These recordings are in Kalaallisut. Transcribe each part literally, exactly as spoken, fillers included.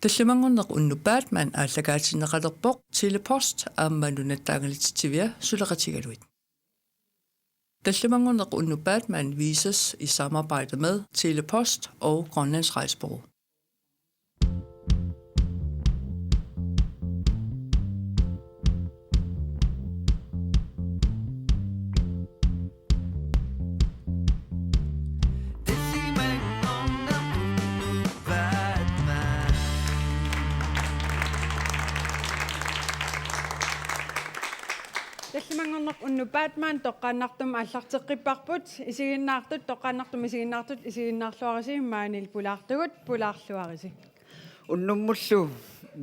Tallimanngorneq unnuk Batman aallakaatinneqalerpoq Tele-Post aamma Nunatta Angalatsitsivia suleqatigalugit. Tallimanngorneq unnuk Batman vises i samarbejde med Tele-Post og Grønlands Rejsebureau. Tallimanngorneq unnuk Batman toqqaannartumik aallarteqqipparput, isiginnaartut, toqqaannartumik isiginnaartut, isiginnaarluarisi, maanili pulaartugut, pulaarluarisi. Unnummullu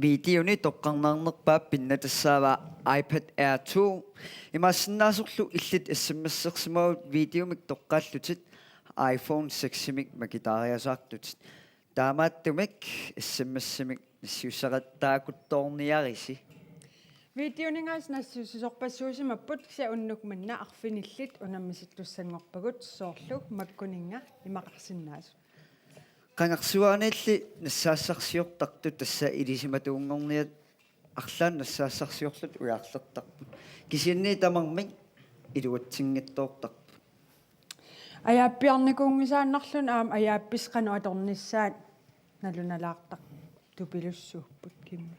videoni toqqarnaarnerpaap pinnatassaavaa iPad Air to. Imaassinnaasorlu illit S M S-ersimavutit videomik toqqaallutit iPhone seks-imik makitaariasaartutit. Taamaattumik S M S-imik nassiussaqattaakuttoorniarisi. Videoninngaanniit nassiussisorpassuusimapput, kisianni unnuk manna arfinillit unammisittussanngorpagut, soorlu makkuninnga imaqarsinnaasut. Qangarsuaaniilli nassaassarsiortartut, tassa ilisimatuunngorniat arlaannik nassaassarsiorlutik ujarlertarput. Kisianni tamarmik iluatsinngitsoortarput. Ajaappiarnikuunngisaannarluni aamma ajaappissat qanoq atornissaat nalunalaartartut tupilussuupput, Kimmi.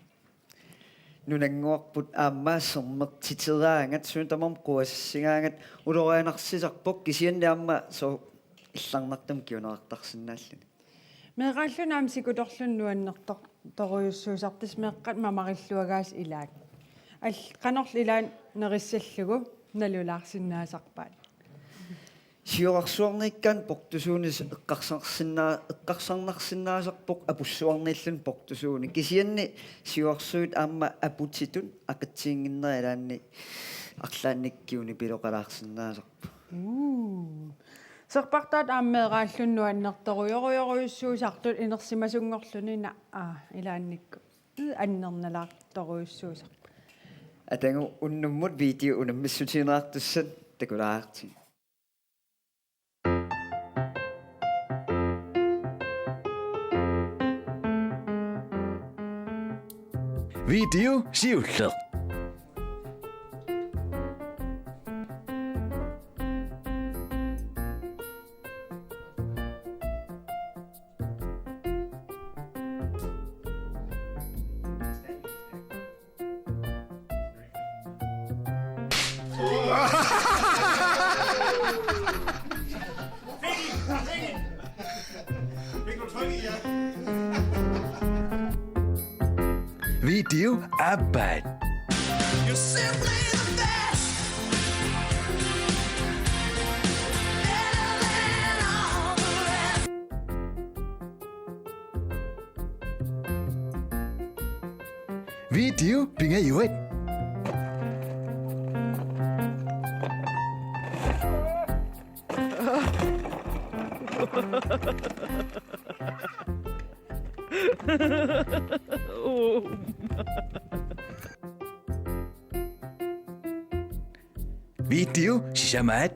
Nunannguarput aamma sermertiteraangat, suut tamarmik quasassingaangat ulorianarsisarpoq, kisianni aamma sooq illarnartumik kinguneqartarsinnaalluni. Meeraalluni aamma sikutorluni nuannertor-, torujussuusarpoq, tassa meeqqat mamarilluagaasa ilaat. Al-, qanorlu ilaanni nerissallugu nalulaarsinnaasarpaat. Siorarsuarniikkaanni portusuunik eqqarsarsinnaa-, eqqarsarnarsinnaasarpoq apussuarniilluni portusuunik. Kisianni siorarsuit aamma aputitut aqitsiginnginnerat ilaanni arlaannik kinguneqalaarsinnaasarpoq. Uu. Serpartaat aamma meeraalluni nuannertorujorujorujussuusartut inersimasunngorluni, naa, aa, ilaannikkut. Ii, annernalaartorujussuusarput. Atagu unnummut video unammissutigineqartussat takulaartigit. Video siulleq. Video aappaa. You're simply the best. Better than all the rest. Video pingajuat. Video sisamaat.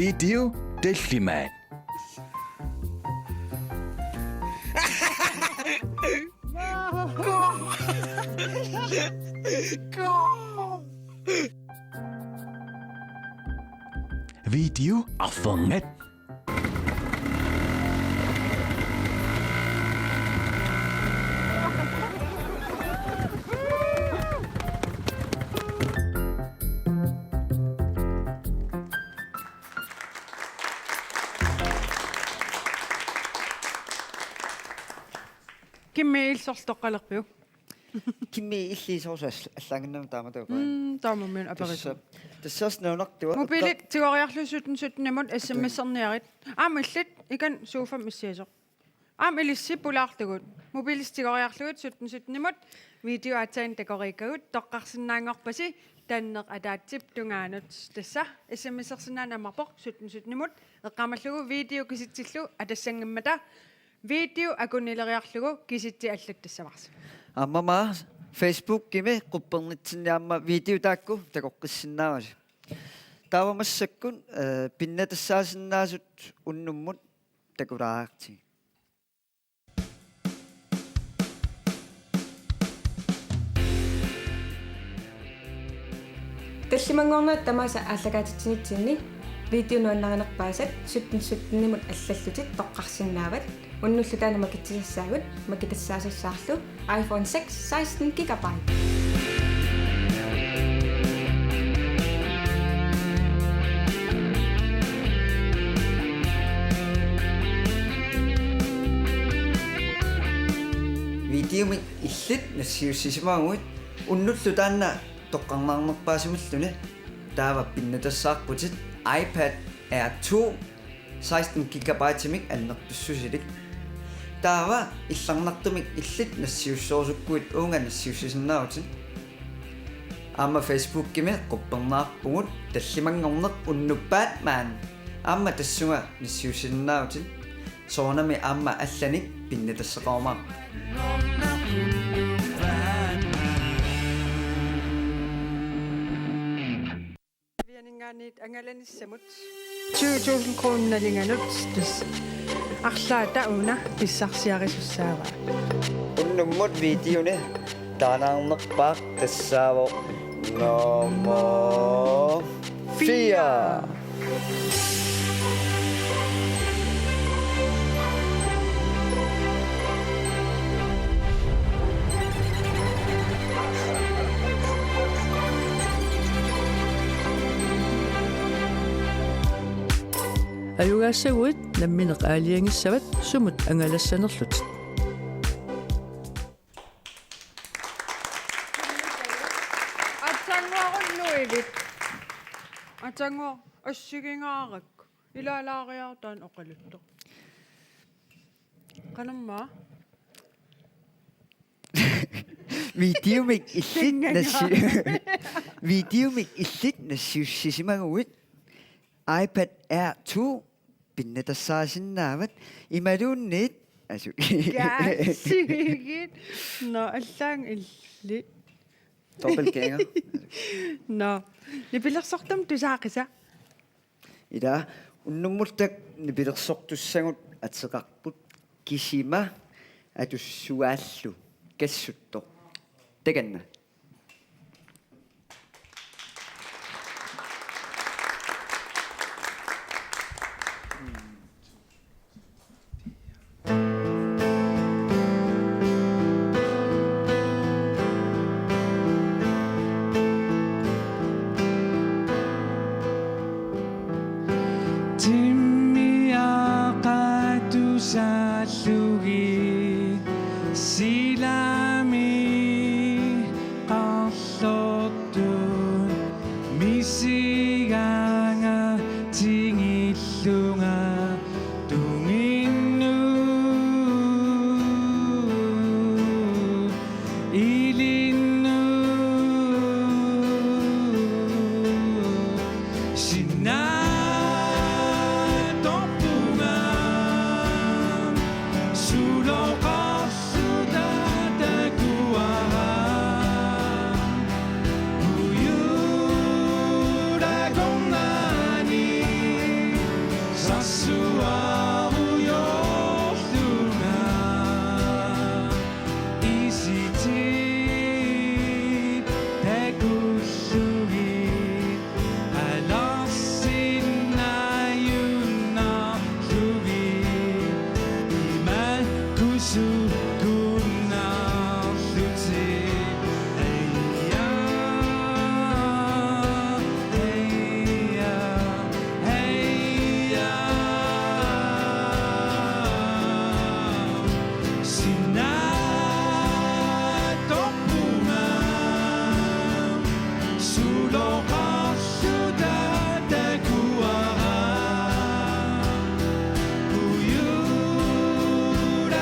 Video tallimaat. Video arfernat. Kimmi, illit sorleq toqqalerpiuk? Kimmi, illit soorlu all-, allaanngimmat taamatut aperit? Mm, taamaammat aperit. Tassa, tassa nalunaartua. Mobilit tigoriarlugu sytten sytten-imut S M S-erniarit. Aamma illit, ikan sofami issiasoq. Aamma ilissi pulaarlugu, mobiilissat tigoriarlugit sytten sytten-imut video aatsaat takoriikkagut toqqarsinnaanngorpasi Tanneq ataatsip tungaanut. Tassa S M S-ersinnaaneq ammarpoq sytten sytten-imut eqqaamallugu video kisitsillugu atassanngimmata, video akunileriarlugu kisitsit allattassavarsi. Aamma Facebookimi quppernitsinni aamma video taakku takoqqissinnaavasi. Taava massakkut, eh, pinnattassaasinnaasut unnummut takulaariartigit. Tallimanngornerit tamaasa aallakaatitsinitsinni video nuannarinerpaasat sytten sytten-imut allallutit toqqarsinnaavat. Unnullu taanna makitsisassaavut, makitassaasassaarlu iPhone six seksten gigabyte. Videomik illit nassiussisimaguit unnullu taanna toqqarnaarnerpaasimalluni, taava pinnattassaaqqutsit iPad Air two seksten gigabyte-imik annertussusilik. Taava illarnartumik illit nassiussorusukkuit uunga nassiussisinnaavutit. Aamma Facebookimi quppernaarpugut tallimanngorneq unnuppaat maani. Aamma tassunga nassiussisinnaavutit. Soorunami aamma allanik pinnattassaqarumaarpugut. Vianingaanniit angalanissamut tyve tusind kroner nalinganut, tassa arlaata una pissarsiarisussaavaa. Unnummut videoni taanaarnerpaaq tassaavoq nummer fire. Ajugaassaguit nammineq aalajangissavat sumut angalassanerlutit. Aatsaannguaq unnuivit. Aatsaannguaq assigingaaraq. Ilaalaariartaan oqaluttoq. Qanormaa? Videomik illit nassi-, videomik illit nassiussisimaguit iPad Air two pinnattassaasinnaavatit imaluunniit asu. Kaasigit. Nå, allaat illit. Dobbeltgænger. Nå, nipilersortumik tusaaqisa. Ila, unnummut taakku nipilersortussagut ateqarput, kisima atussuaallu kassuttoq. Takanna. Timmiaqqatusaallugit silami qarlortut misigaanga tingillunga tunginnut ilinnut. Sinnaattorpunga suloqarluta takuara. Ujuulakornani sarsuarujorlunga. Isitit takullugit alarsinnaajunnaarlugit imaakkusukkunnaarlutit. Aja, aja, aja. Sinnaattorpunga suloqarluta takuara. Ujuula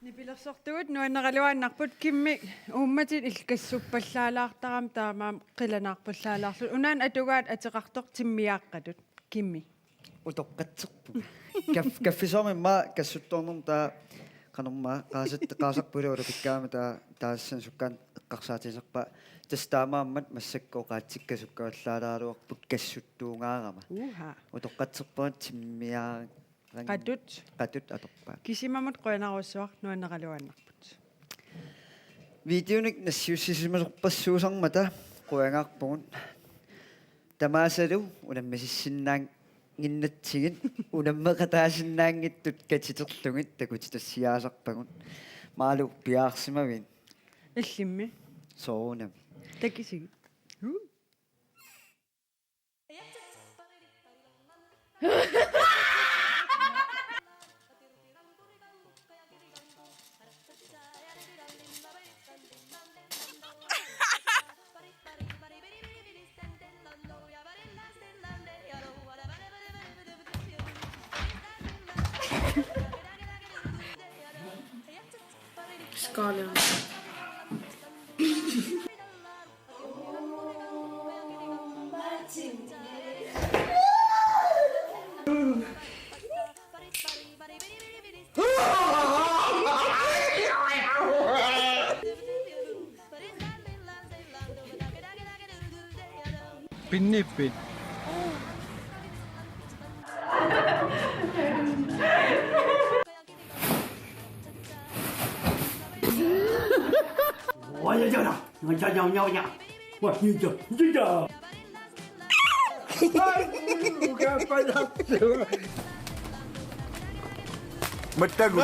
Nipilersortugut nuanneraluaannarput. Kimmi, uummatit illit kassuppallaalaartarami taamaammat qilanaarpallaalaarlutit. Unaana atugaat ateqartoq Timmieqqatut. Kimmi. Utoqqatserpunga. Kaf-, kaffissuarmi immaqa kassuttoornermi taava qanormaa qaasat-, qaasarpullu ulapikkaami taava taassan sukkaannik eqqarsaatisarpara. Tassa taamaammat massakkut oqaatsikka sukkavallaalaaraluarput kassuttuungaarama. Uha. Utoqqatserpunga Timmia- Qatut. Qatut atorpaa. Kisimamut qujanarsuaq nuanneraluaannarput. Videonik nassiussisimasorpassuusarmata qujanarpugut. Tamaasalu unammisissinnaannginnatsigit, unammeqataasinnaanngitsut katiterlugit takutitassiaasarpagut. Malu piaarsimavit? Illimmi? Soorunami. Takusigit. Skål. Pinniippit? Mattagu.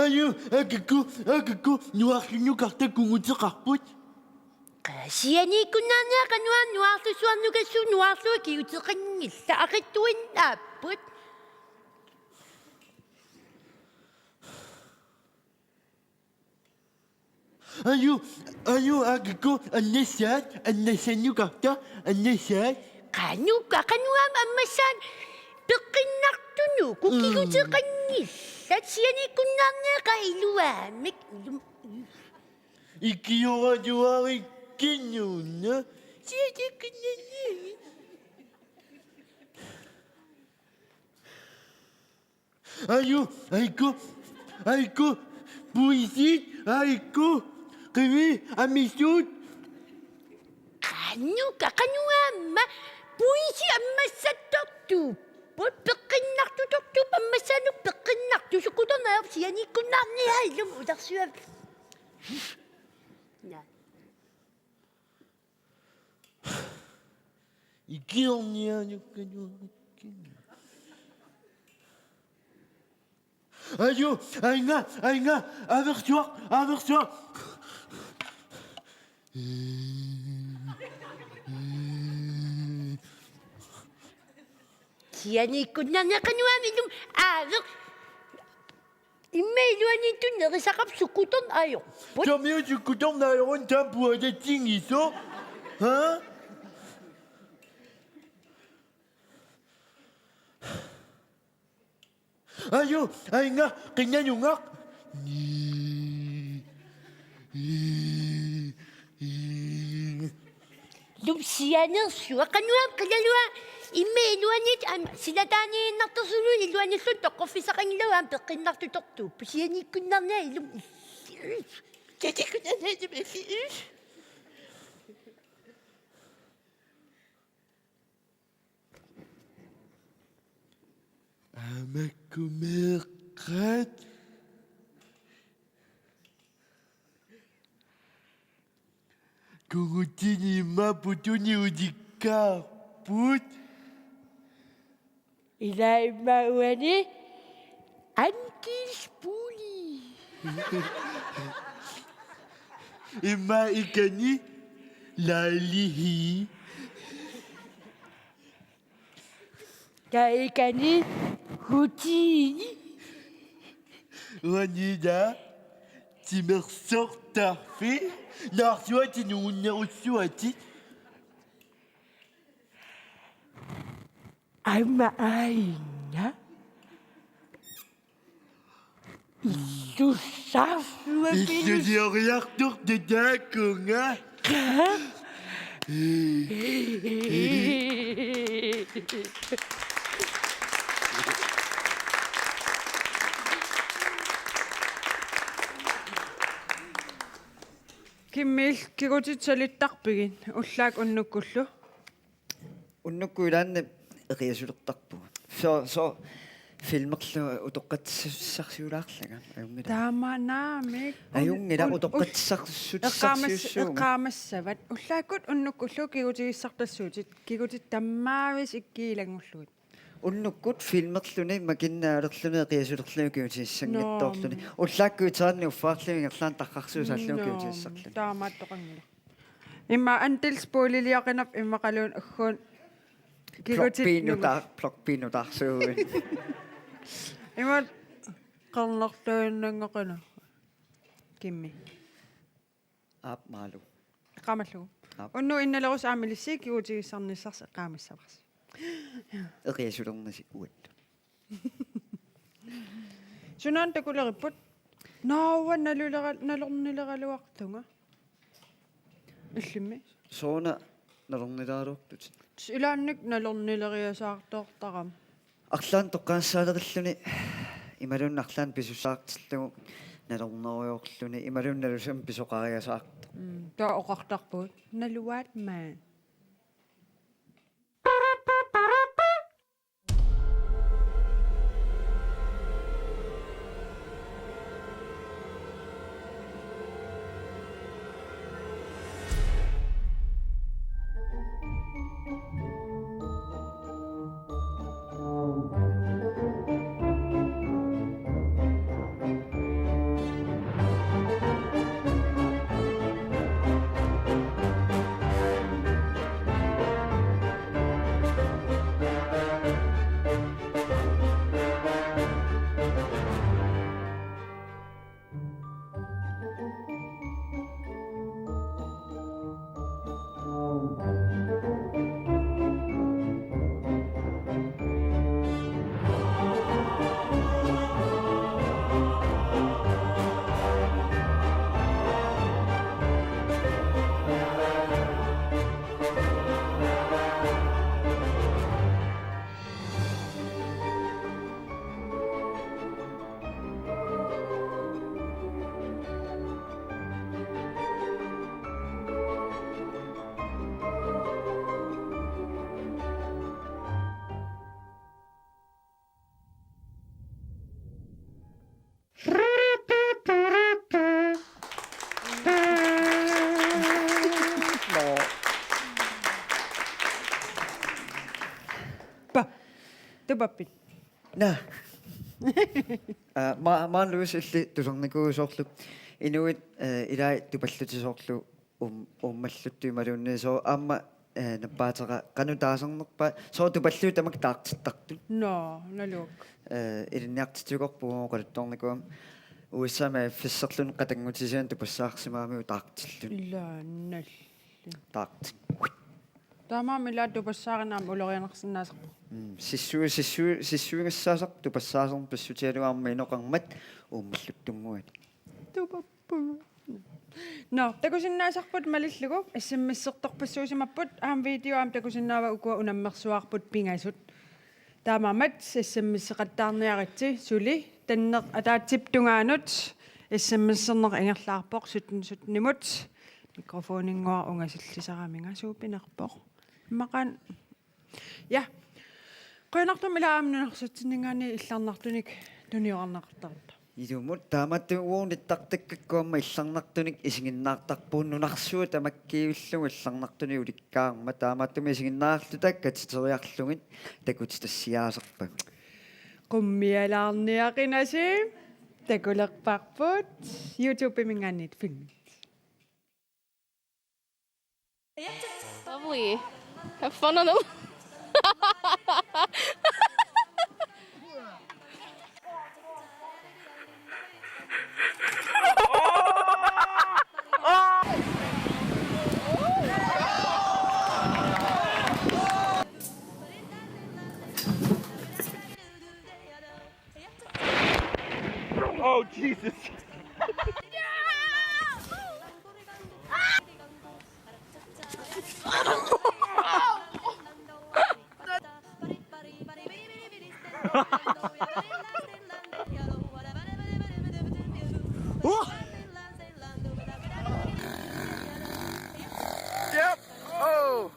Aju, akakku, akakku, nuarlunukarta kunguteqarput. Qaa, Sianiikkunnaarniaq qanoq aamma nuarlusuarnukassuup nuarlua kiguteqanngillat aqitsuinnaapput. Aju, aju, akikku, annassaat, annassannukarta, annassaat. Qanoq, qanoq aamma ammassaat peqqinnartunut, mm, kiguteqanngillat, sianiikkunnaarniaq iluamik, ilum-, ikiorajuarikkinnuna, sianiikkunnaarniaq. Aju, aikku, aikku, puisit, aikku, qivi, amisuut. Qanoq, qanoq aamma, puisi ammassattortuupput, peqqinnartutortuupput, ammassaanut peqqinnartut, sukkuternaarup sianiikkunnaarniaq ilumut utarsuap. Naa. Ikiorniaanukkanuarikkin. Aju, ainga, ainga, aversuaq, aversuaq. Sianiikkunnaarniaq qanoq aamma ilumut aaveq. Immaqa iluaniittut nerisaqarput sukkutorneq ajorput. Taamiut sukkutorneq ajorun taava puatatsingiso. Ha? Aju, ainga, qinnanungaq. Ni. Ii. Ii. Lupsianersuaq, qanoq aamma qilalua, immaqa iluaniit aamma silataaniinnartorsuulluni iluanillu toqqorfissaqanngilagut aamma peqqinnartutortuupput, sianiikkunnaarniaq ilumut. Amakku meeqqat. Kugutini imaappoq tuni ulikkaarput. Ilaa immaqa uani andelsbolig. Immaqa ikani lejlighed. Taava ikani rutine. Uani ila timersortarfik. Naarsuatit nungunnerussuatit. Aamma aajuna. Illussarsuakinus. Illusioriartortut taakkunga. Kimmilu kigutit salittarpigit ullaakkut unnukkullu? Unnukkut ilaanni eqiasulertarpugut. So, so, filmerlu utoqqatsissarsiulaarlanga. Ajunngilaq. Taamaannaamik. Ajunngilaq, un-, un-, utoqqatsissarsiut-, eqqaamas-, sarsissuugut. Eqqaamassavat. Ullaakkut unnukkullu kigutigissartassuutit. Kigutit tammaavissi ikkiilanngullugit. Unnukkut filmerluni makinnaalerluni eqiasulerluni kigutigissannginnerluni. Naa. Ullaakkut iteranni uffaarluni ingerlaannaq tarrarsuusaarluni. Naa. Kigutigissarluni. Taamaattoqanngilaq. Immaqa andelsboligiliaqinap immaqaluunniit agguuna kigutit. Blokpiinut nimu-, taa-, blokpiinut taarsuuguit. Imaat qernertuinnanngaqina. Kimmi. Aap, Malu. Eqqaamallugu. Aap. Unnugu innalerussi aamma ilissi kigutigissarnissarsi eqqaamassavarsi. Eqiasulernasi uattut. Sunaana takuleripput? Naua nalulera-, nalornileraluartunga. Illimmi? Sooruna nalornileraluartutit? Ilaanni nalornileriasaartoortarama. Arlaannik toqqagassaalerulluni imaluunniit arlaannik pisussaartillugu nalornerujoorluni imaluunniit nalusamik pisoqariasaartoq. Mm, taava oqartarpugut. Naluaat maa. Tupappit? Naa. Aa, ma-, maani Louise illit tusarnikuuvoq soorlu. Inuit, eh, ilai tupallutik soorlu uum-, uummalluttuimaluunniit soorlu aamma, eh, nappaateqarpoq qanoq taasarnerpaat soorlu tupallutik tamakku taartittartut. Naa, naluakka. Eh, ilinniartitsiukorput oqaluttuarnikuugama U S A-mi fissarlun qatanngutisian tupassaarsimagamiuk taartilluni. Ilaa, nalli. Taartik. Taamaammat ilaat tupassaarina aamma ulorianarsinnaasarpoq. Mm, sissui-, sissui-, sissuigassaasarpoq tupassaasarneq pissutigalugu aamma inoqarmat uummalluttunnguani. Tupappu. Nå, takusinnaasarput malillugu S M S-ertorpassuusimapput, aamma video aamma takusinnaavara ukua unammersuarput pingasut. Taamaammat S M S-eqattaarniaritsi suli tanneq ataatsip tungaanut S M S-erneq ingerlaarpoq sytten sytten-imut. Mikrofoninnguaq ungasillisaraminga suupinerpoq. Immaqaan. Ja. Qujanartumik ilaa aamma nunarsuatsinninngaanniit illarnartunik tuniorarneqartarutta. Ilumut taamaattumik uagut nittartakkakku aamma illarnartunik isiginnaartarpugut nunarsuaq tamakkiivillugu illarnartunik ulikkaarmat taamaattumik isiginnaarluta katiteriarlugit takutitassiaasarpagut. Qummialaarniaqinasi takulerparput YouTube-iminngaanniit filmit. Lovely. Have fun on the. Oh, Jesus. Yep. Oh.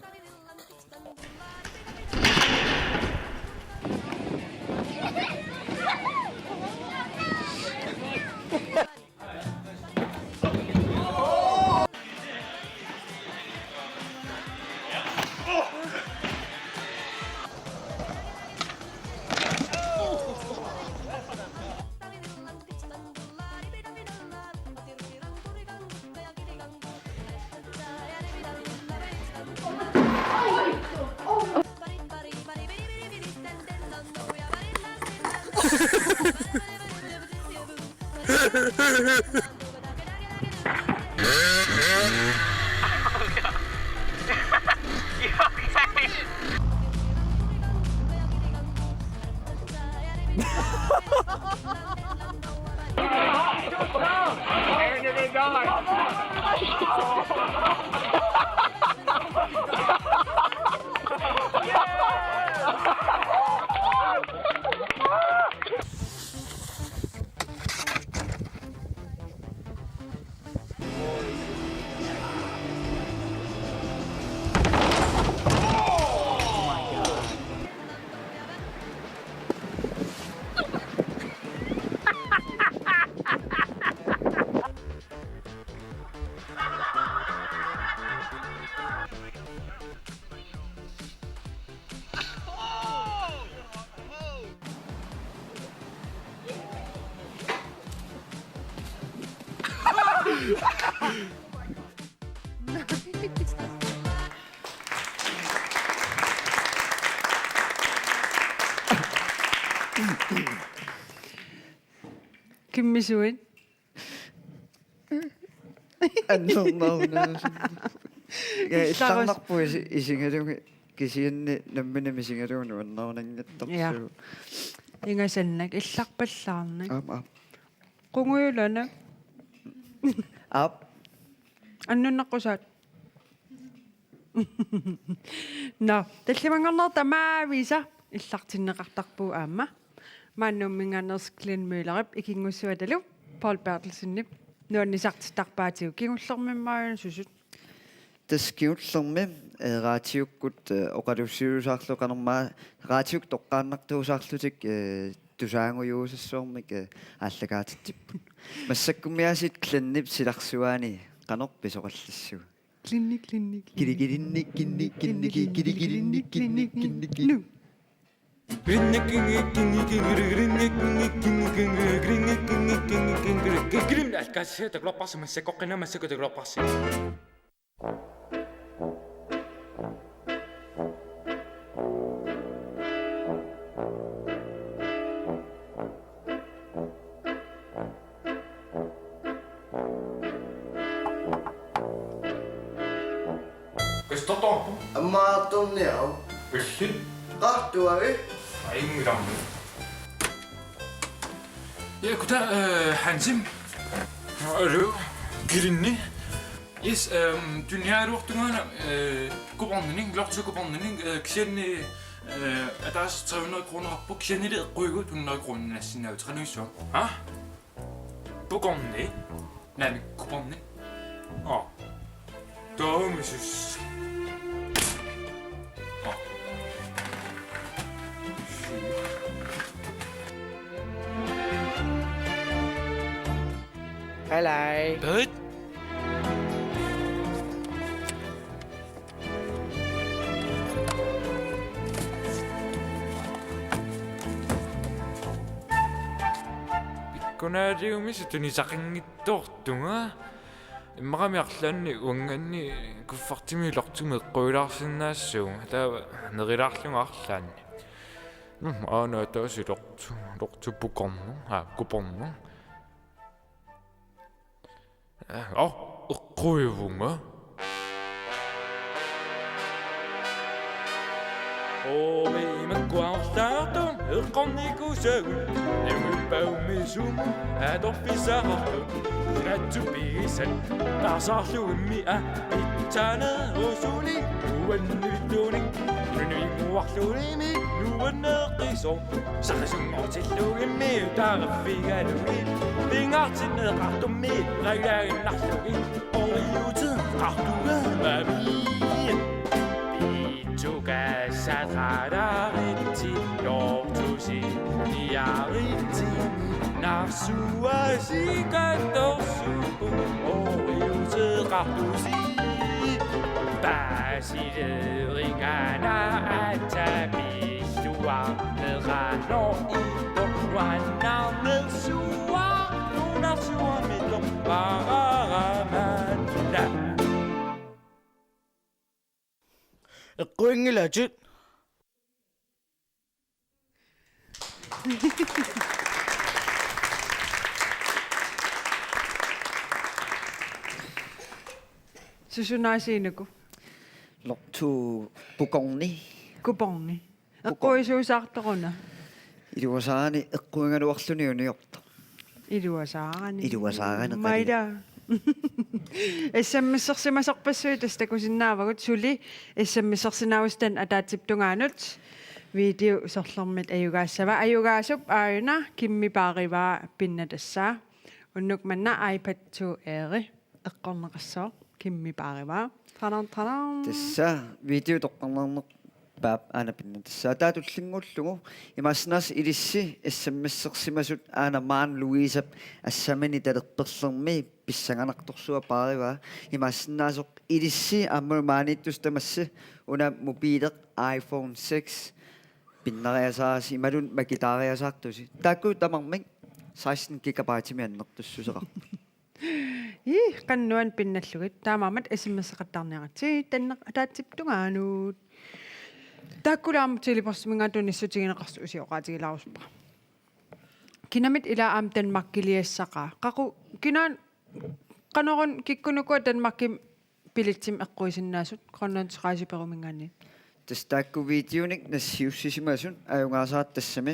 Kimmisuit? Annernaarunaasunnerpoq. Ja, illarus- illarnarpoq isi-, isigalugit kisianni nammineq isigalugu nuannaarunanngittarsuuvoq. Ja. Ingasannak illarpallaarnak. Aap, aap. Qungujulanak. Aap. Annunnaqqusaat. Nå, tallimanngorneq tamaavisa illartinneqartarpugut aamma. Maani Nuumminngaanneersoq Glenn Møllerip ikinngussuatalu Poul Berthelsenip nuannisartittarpaatigut kingullermi aamma susut. Tassa kingullermi, eh, raatiukkut, eh, oqaluussiuusaarlutik qanormaa raatiukkut toqqaannartuusaarlutik, eh, tusaagujuusassuarmik, eh, aallakaatitsipput. Massakkummi aasiit Glennip silarsuaani qanoq pisoqallassagut. Glenni, Glenni, Glenni. Kili, kilinni, kinni, kinni, ki-, kili, kilinni, kinni, kinni, ki-. Nu. Grim alkasse takulerparsi massakkut qina massakkut takulerparsi. Qistortorpu. Ammaartorniaruk. Illit. Qartuavi. Aingilammi. Ja, goddag, øh, Hansim. Hallo. Kilinni. Yes, øhm, tunniaruartungaana, øh, kuponginik, lottokuponginik, øh, kisianni, øh, ataaseq tre hundrede kroneqarpoq, kisiannili eqquigut hundrede kroner nassinnaavit, qanoq issuaq? Ha? Pukorni? Naamik, kupongi? Aa. Taamaasilluta. Aa. Hallo. Pøt. Pikkunaariummi tunisaqanngitsoortunga. Immaqami arlaanni uanngaanniit kuffertimik lortumik eqquilaarsinnaassooq. Taava nerilaarlunga arlaanni. Mm, aana ataaseq lortu, lortu pukorneq. Aa, kupongi. Aa, eqquivunga. Oori makkuartaartoq eqqornikuusagut, immippaummi sumut atorfissaqartoq. Natsuppigisat taarsaarlugimmi a pitsaanerusunik uannivittuunik nuniguarlugimi nuanneqqisoq. Saqisunngortillugimmi taaraffigalugit pingaartinneqartummi rajaaginnarlugit oriuteqartugaamavit. Pitsukassaqalaaritsi lortusi niaritsi narsuasikattorsuupput oriuteqartusi. Paasileeringana atsapilluarneqarnoq ittoq nuannernersuaq nunarsuarmi toqqararamanna. Eqquinngilatit. Susunaasiinuku? Lortu pukorni. Kupongi. Pukorni. Eqquisuusaartoruna. Iluasaarani eqquigaluarluni uniortoq. Iluasaarani. Iluasaarani, Maila. S M S-ersimasorpassuit tassa takusinnaavagut, suli S M S-ersinnaavasi taanna ataatsip tungaanut. Video sorlermit ajugaassava. Ajugaasup aajuna Kimmi Paarivaa pinnatassaa. Unnuk manna iPad two Air-i eqqorneqassaaq, Kimmi Paarivaa. Tanan, tanan. Tassa video toqqarneqarnerpaap aana pinnatassaa. Taava tullinnguullugu imaassinnaavoq ilissi S M S-ersimasut aana Maren Louisep assamini talerperlermi pissanganartorsuaq Paarivaa. Imaassinnaasoq ilissi aamma maaniittussat tamassi una mobiileq iPhone six pinnariasaarasi imaluunniit makitaariasaartusi. Taakku tamarmik seksten gigabyte-imik annertussuseqarput. Ii, qanoq nuanneq pinnallugit. Taamaammat S M S-eqattaarniaritsi taanna ataatsip tungaanut. Taakkulu aamma Tele-Postiminngaanniit tunissutigineqarsinnaasoq oqaatigilaarusuppara. Kinamit ila aamma Danmarkiliassaqaa. Qaqu-, kina-, qanoruna kikkunuku Danmarkimi billetsimik eqquisinnaasut Grønlands Rejsebureauminngaanniit? Tassa taakku videonik nassiussisimasut ajugaasarput, tassami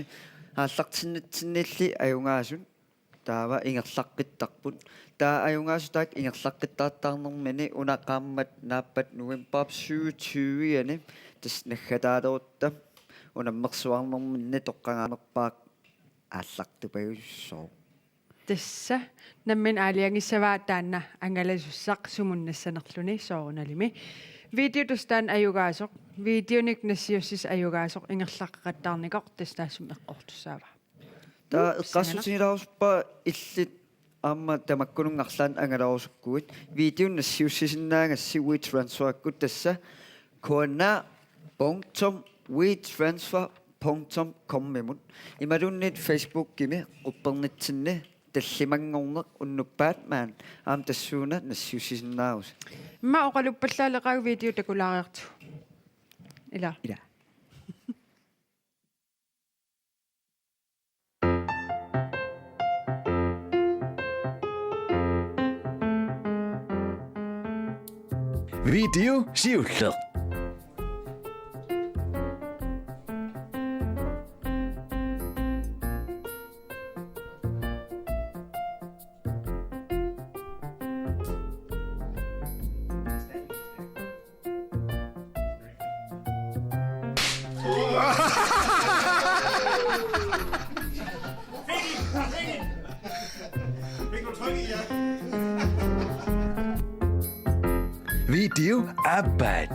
aallartinnitsinnilli ajugaasut. Taava ingerlaqqittarput. Taava ajugaasut taakku ingerlaqqittaartarnermini una qaammat naappat novembarip syvogtyve-ani tassa naggataaleruttaaq unammersuarnerminni toqqagaanerpaaq aallartupajussuuvoq. Tassa nammineq aalajangissavaa taanna angalasussaq sumut nassanerluni soorunalimi. Video tassa taanna ajugaasoq, videonik nassiussisaq ajugaasoq ingerlaqqeqattaarnikoq tassa taassuma eqqortussaavaa. Taava eqqaassutigilaarusuppara illit aamma tamakkununnga arlaannik angalarusukkuit videonik nassiussisinnaagassi WeTransferikkut, tassa K N R punktum WeTransfer punktum com-imut imaluunniit Facebookimi quppernitsinni tallimanngorneq unnuppat maani aamma tassuuna nassiussisinnaavusi. Immaqa oqaluppallaaleqaagut video takulaariartigu. Ila. Ila. Video siulleq. Video aappaat.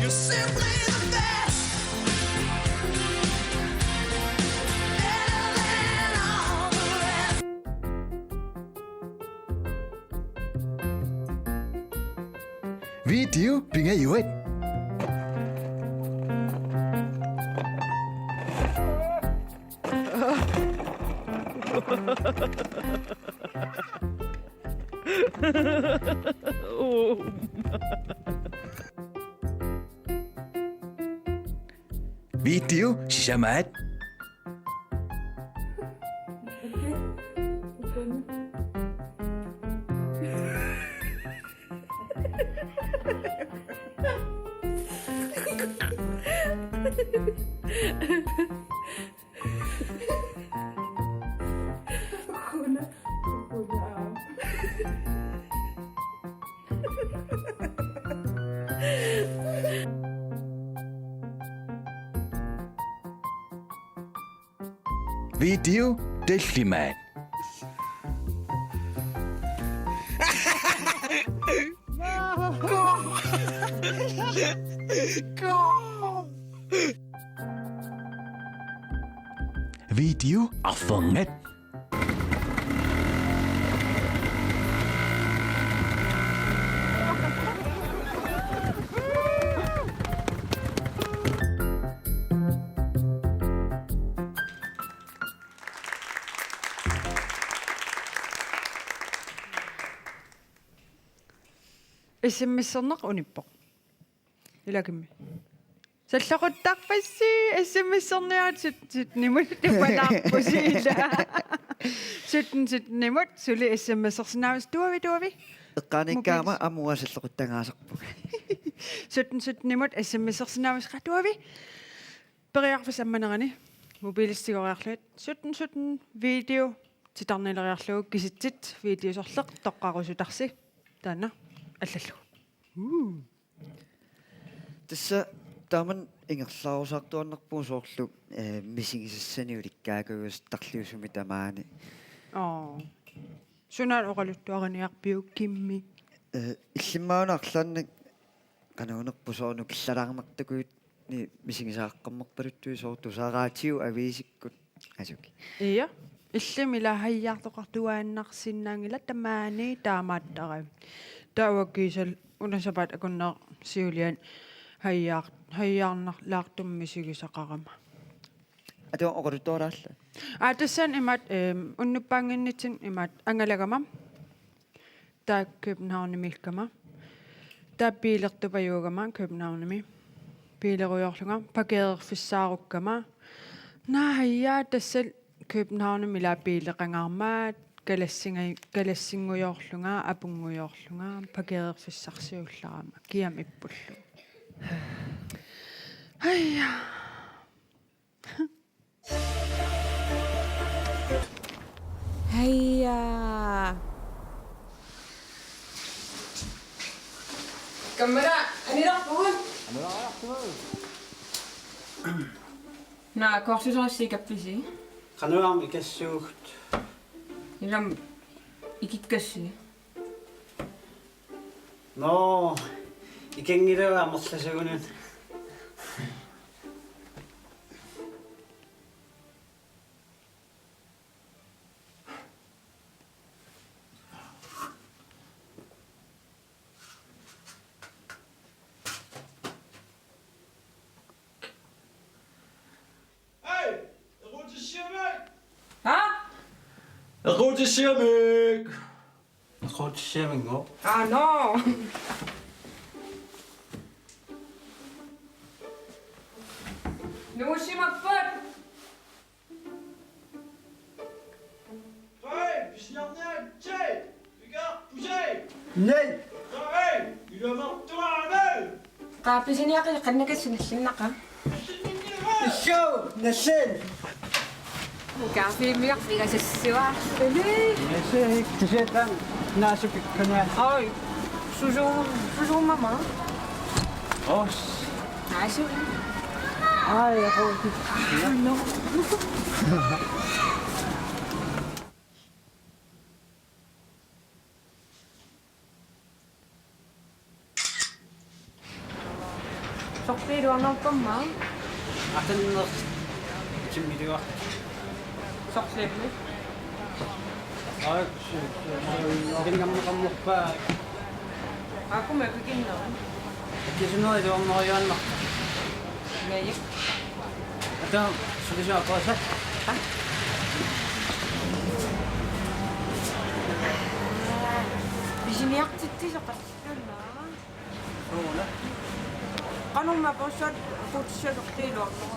You're simply the best. Better than all the rest. Video pingajuat. Video sisamaat. Video tallimaat. Video arfernat. S M S-erneq unippoq. Ilakimmi. Salloquttarpassi, S M S-erniarit sytten sytten-imut tupanaarpusi ila. Sytten sytten-imut suli S M S-ersinnaavusi, tuavi, tuavi. Eqqaanikkaama. Mobilis- aamma uanga salloquttagaasarpunga. Sytten sytten-imut S M S-ersinnaavusi, qaa, tuavi. Periarfissaq ammanerani mobiilissigoriarlugit sytten sytten video titarnileriarlugu, kisitsit video sorleq toqqarusutarsi taanna allallugu. Uu. Tassa taamani ingerlaarusaartuaannarpugut soorlu, eh, misigisassanik ulikkaakujuusuttarliusumi tamaani. Aa. Sunaana oqaluttuariniarpiuk, Kimmi? Eh, illimmi una arlaannik qanoq unerpoq, soorlu killalaarnartukuunni misigisaaqqammerpaluttuit, soorlu tusaraatigut aviisikkut asuki. Ia. Illimmi ila hajaartoqartuaannarsinnaanngilaq tamaani taamaattarami. Taava kiisalu una sapaatip akunnera siuliani hajaar-, hajaarnarlaartumik misigisaqarama. Atuagaq oqaluttuarallarlugu. Aa, tassani imaattoq, ehm, unnuppaannginnitsinni imaattoq angalagama. Taava Københavnimiikkama. Taava biilertupajuugama Københavnimi. Biilerujoorlunga, parkeererfissaarukkama. Naa, ja, tassalu Københavnimi ila biileqangaarmat, kalassinga-, kalassingujoorlunga, apunngujoorlunga, parkeererfissarsiullarama, kiamik ippullugu. Ai, ja. Haja. Kammara, anilarpugut. Naa, korsusorassi ikappisi? Qanoq aamma ikassuugut. Ilami ikikkassi. Nå, ikanngilanga amerlasuunut. Aquutissiamik. Aquutissiamik. Ah, no. Nuusimapput. Hej, pisiniarniaritsi. Pika, pusi. Nej. Hej, ilamartuaame. Qaa, pisiniaqi-, qannakassi nallinnaqaaq. Issuu, nalliin. Kaffimiaq pigasassuarluni. Nalliin, kisianni naasupikkunaa. Oj, susu-, susuumama. Os. Naasui. Ai, ako. Ah, no. Sorliiluarnerpamma? Atanner. Timmiliuar. Sorliimmi? Aa, su-, su-, su-, ringammeqarnerpaa. Aakumma pikinnerit. Kisianni iluarneriaannarta. Meeq? Ata, sulisoq aqaasa. Aa. Pisiniartitsisoq qassunnaa. Suuna. Qanormi apersuat putsisoq tiiluartoq.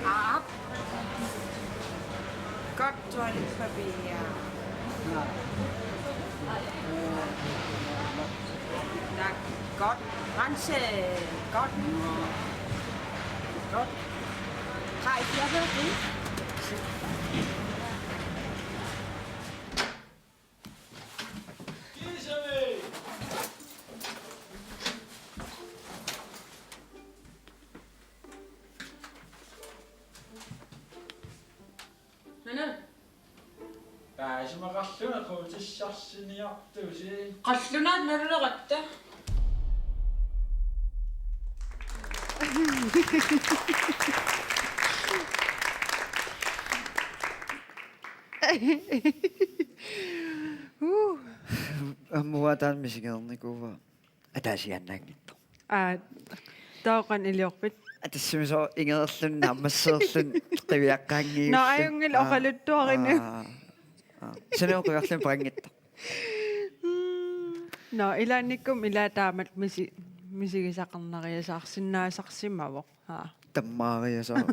Aap. Godt toiletpapir. Tak. Godt. Rense. Godt. Godt. Har I fjervæg? Nana. Paasimaqarlunga quutissarsiorniartusi. Qallunaat naluleratta. Uh. Aamma uanga taanna misigereernikuuara. Ataasiaannaanngitsoq. Aa, taava qanoq iliorpit? Aa, tassami soorlu ingerlalluni naammassereerluni qiviaqqaanngilluinnarluni. Nå, ajunngilaq. Aa, oqaluttuarinni. Aa, aa. Sanaaq qiviarluni peqanngitsoq. Mm. Nå, ilaannikkut ilaa taamatut misi-, misigisaqarnariasaarsinnaasarsimavoq. Aa. Tammaariasaaq.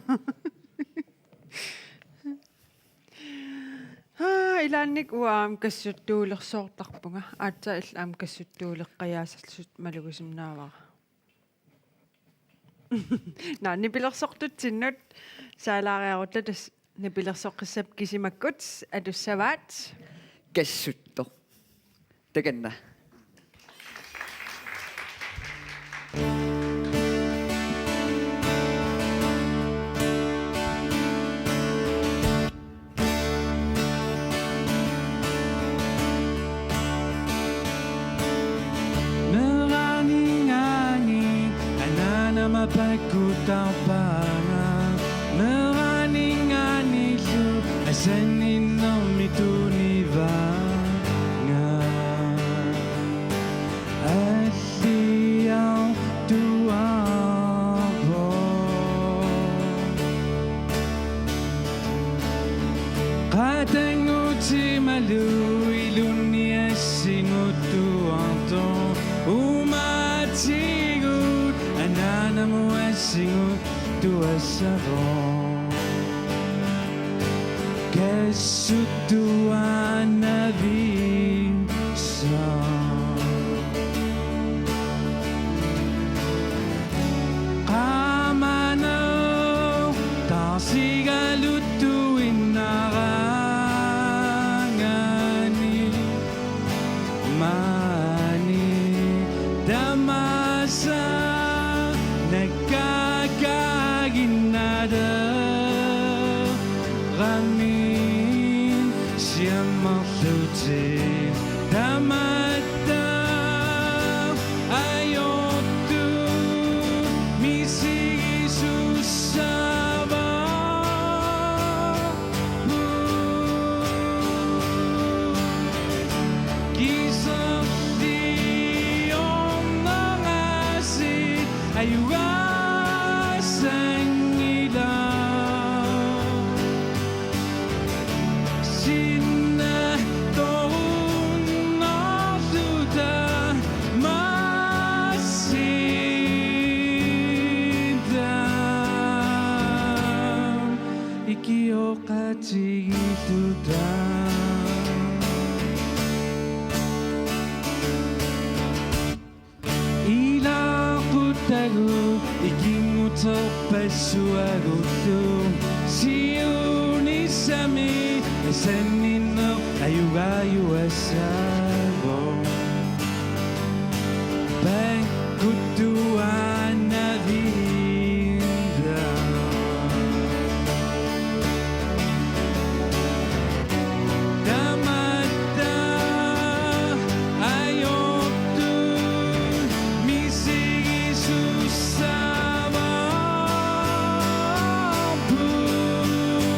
Aa, ilaannikkut uanga aamma kassuttuulersoortarpunga. Aatsaat illit aamma kassuttuuleqqajaasarlutit malugisinnaavara. Naa, nipilersortutsinnut saalaariarutta tassa nipilersoqqissapput kisimakkut atussavaat. Kassuttoq. Takanna. Meeraaningaanniit anaanama pakkuttarpaanga, meeraaningaanniillu asanninnermi tunivaanga. Alliartuaarpoq. Qatanngutimalu ilunni assinguttuartoq. Uumaatigut anaanamut assinguttuassavoq. Kassuttuaannavissaq. Qaamaneq taarsigaluttuinnaraangami. Maani tamaasa nakkaakaaginnaleramik siammarlutit tamatta ajortut misigisussaavavut. Kiserliornerasi ajugaa Tigilluta. Ilaquttagut ikinnguterpassuagullu siunissami asanninneq ajugajuassavoq. Pakkuttuaannavilla. Tamatta ajortut misigisussaavarput.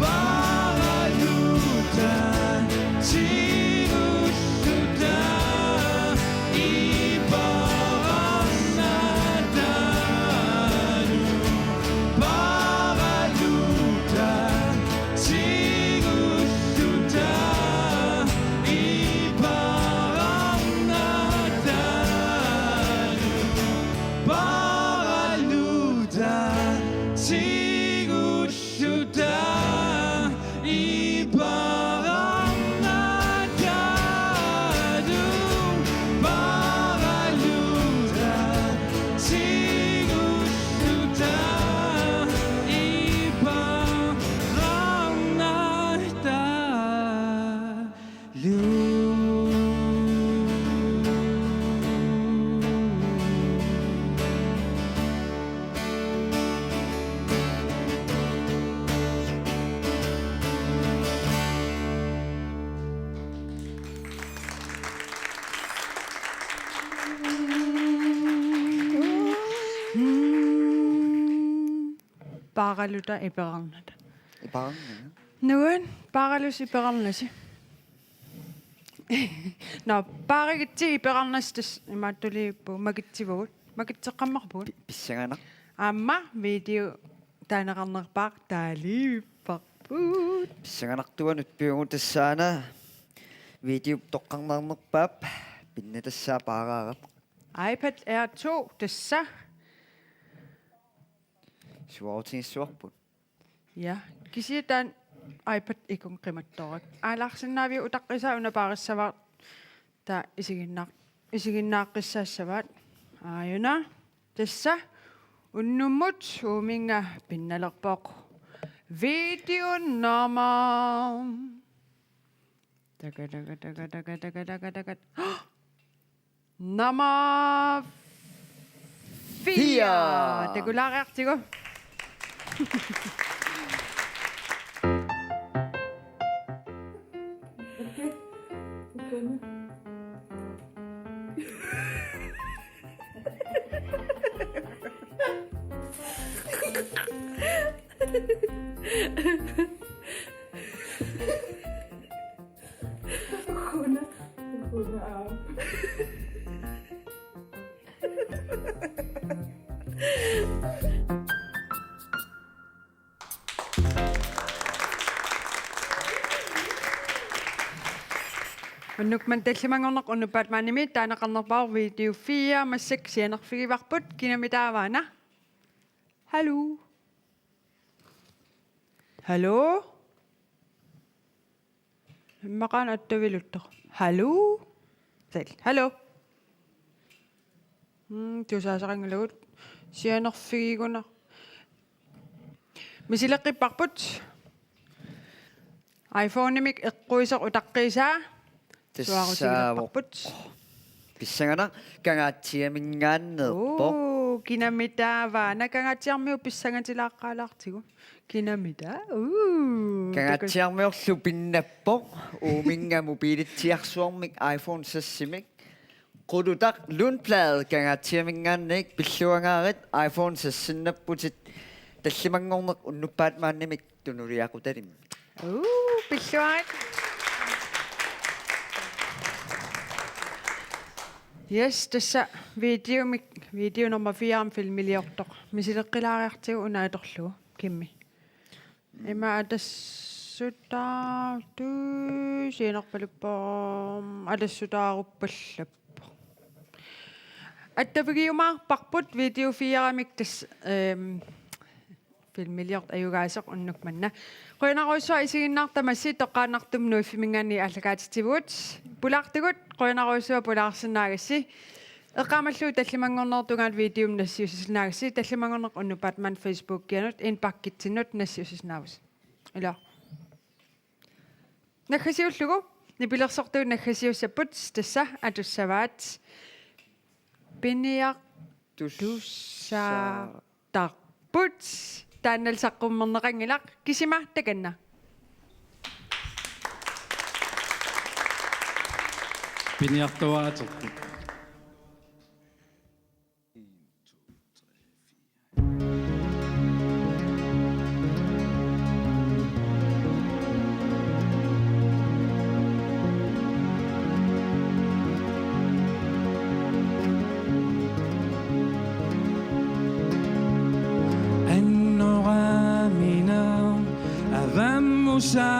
Paaralluta tigulluta iperarnatalu. Paaralluta tigulluta iperarnatalu. Paaralluta tigulluta iperarnatalu. Paaralluta tigulluta iperarnatalu. Paaralluta iperarnata. Iperarnata. Nuan, paarallusi iperarnasi. Nå, paarigitsi iperarnasi tassa imaattuliippugut, makitsivugut. Makitseqqammerpugut. Pi-, pissanganaq. Aamma video taaneqarnerpaaq taaliipparput. Pissanganartuanut piugut tassaana. Video toqqarneqarnerpaap pinnatassaa paaraaraq. iPad Air to tassa. Suaarutigissavarput. Ja, kisianni taanna iPad ikun qimattorak. Aalaarsinnaaviuk utaqqisaa, una paarissavaat, taava isiginnaaq-, isiginnaaqqissaassavaat. Aajuna, tassa unnummut Uuminnga pinnalerpoq. Video nummer. Taka, taka, taka. Nummer fire. Fire. Takulaariartigu. Una, una. Unnuk manna tallimanngorneq unnuppat maanimi taaneqarnerpaaq video fire, massakkut sianerfigivarput, kinami taavaana? Hallo? Hallo? Immaqaana attaviluttoq. Hallo? Sal. Hallo? Mm, tusaasaqanngilagut. Sianerfigiguna. Misileqqipparput. iPhone-imik eqquisoq utaqqiisaa. Tassaavoq. Suaarutigilerparput. Pissanganaq, Kangaatsiaminngaanneerpoq. Uu, kinami taavaana? Kangaatsiarmiut pissangatilaaqqaalaartigu. Kinami taa? Uu, Kangaatsiarmiorlu pinnappoq. Uuminnga mobilitsiarsuarmik iPhone seks-imik. Qulutaq Lundblad Kangaatsiaminngaanniit pilluangaarit, iPhone seks-innapputit, tallimanngorneq unnuppat maanimik tunuliaqutalimmik. Uu, pilluarit. Yes, tassa videomik, video nummer fire filmiliortoq. Misileqqilaariartigu una atorlugu, Kimmi. Ima atassutaartu sianerpaluppoq, atassutaaruppallappoq. Attavigiumaarparput video fire-mik tassa, ehm, filmiliortoq ajugaasoq unnuk manna. Qujanarujussuaq isiginnaartasi, toqqaannartumik Nuiffiminngaanniit aallakaatitsivugut. Pulaartugut, qujanarujussuaq pulaarsinnaagassi. Eqqaamallugu tallimanngornerup tungaanut videomik nassiussisinnaagassi, tallimanngorneq unnuppat maanna Facebookianut, indbakkitsinut nassiussisinnaavusi. Ilaa. Naggasiullugu, nipilersortugut naggasiussapput, tassa atussavaat. Piniartussaatarput. Taanna saqqummerneqanngilaq, kisima takanna. Piniartuaaterput. Annoraamina avammusaarpoq,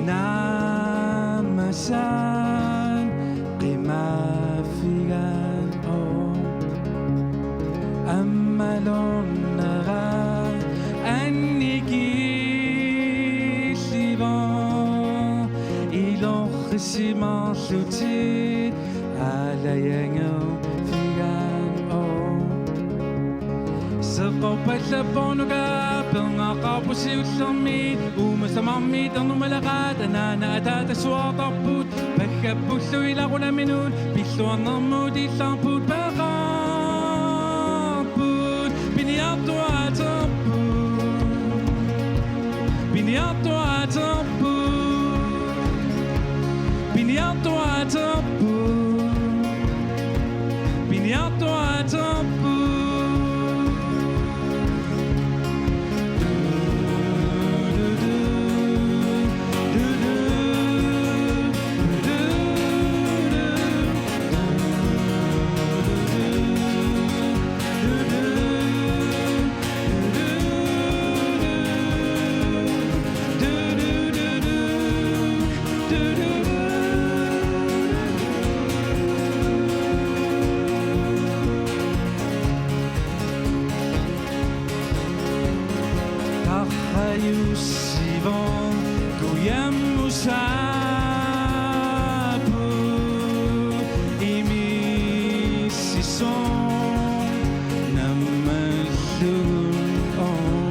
naamasaat qimaaffigaat, oo. Ammalornera annikillivoq, ilorrissimaarlutit aalajangerfigaat, oo. Seqorpallappoq nuka, perngaqaarput siullermit, uumasa marmit ernumalaqaat, anaana ataata suaartarput, paggappullu ilaqunaaminut, pilluarnermut illarput peqarput, piniartuaaterput, piniartuaaterput, piniartuaaterput. Piniartuaaterput. Tarrajussivoq kujammusaarpoq, imissisoq nammallugu, oo.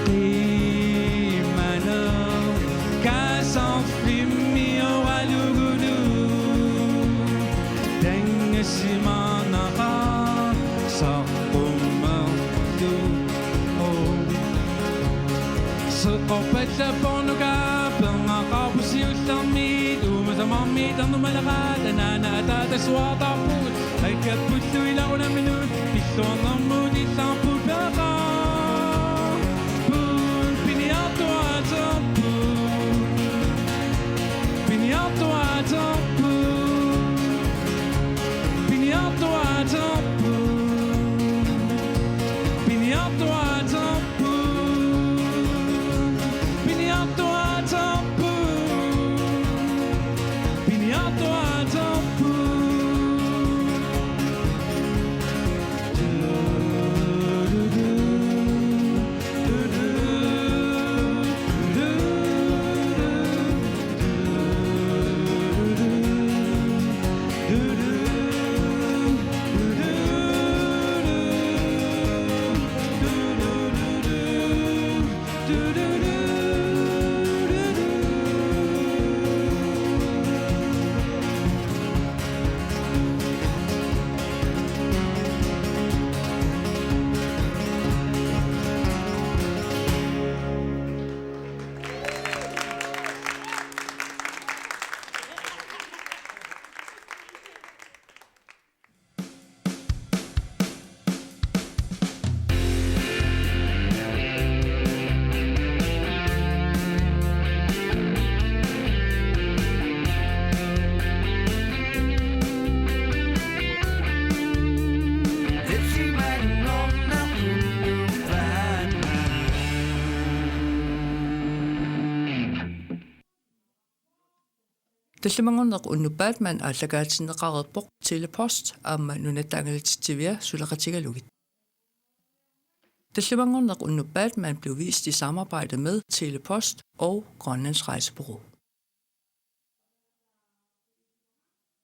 Qimaneq kaasarfimmi oralugulu, tangasimaarnaqaaq saqqummerlugu, oo. Seqorpallappoq nuka, perngaqaarput siullermit, uumasa marmit ernumalaqaat, anaana ataata suaartarput, paggappullu ilaqunaaminut, pilluarnermut illarput peqarput, piniartuaaterput, piniartuaaterput, piniartuaaterput, piniartuaaterput. Tallimanngorneq unnuk Batman aallakaatinneqareerpoq Telepost aamma Nunatta Angalatitsivia suleqatigalugit. Tallimanngorneq unnuk Batman blev vist i samarbejde med Telepost og Grønlands Rejsebureau.